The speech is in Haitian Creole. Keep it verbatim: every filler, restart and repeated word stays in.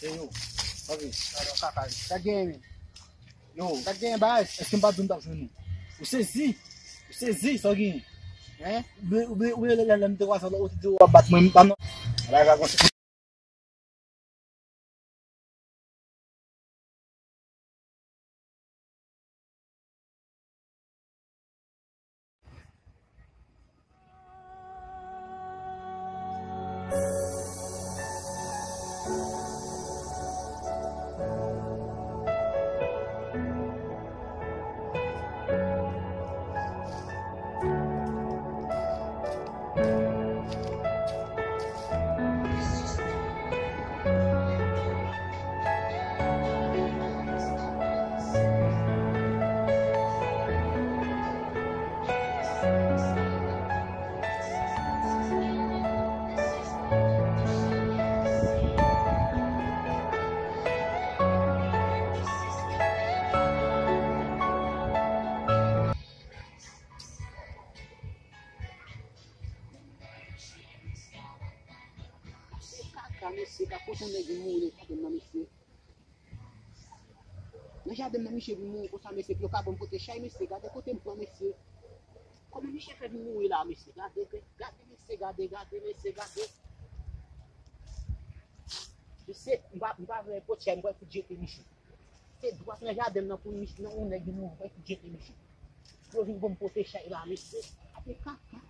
Yo, ok. Sa gen, men. Yo, sa gen, baz. Èske m pa di w m t ap jwenn ou? Ou sezi? Ou sezi, sa w gen? Hein? Ou byen, ou byen, ou byen, lè, lè, lè m te kwaze w, ou te di w ap bat mwen, m pa non. Bagay la konsa. Se kaka, mesye, ka kote yon nèg vin mouri nan jaden m nan, mesye. Nan jaden m nan, misye vin mouri konsa, mesye, pou yo ka ban m pote chay, mesye. Gade kote m pran, mesye. Kòman misye fè vin mouri la, mesye? Gade, gade, mesye, gade, gade, mesye, gade. Mesye, m pa, m pa vle pote chay, m pral fout jete misye. Se dwat nan jaden m nan pou misye, nan yon nèg vin mouri, m pral fout jete misye. Pou yo vin ban m pote chay la, mesye. Ate kaka.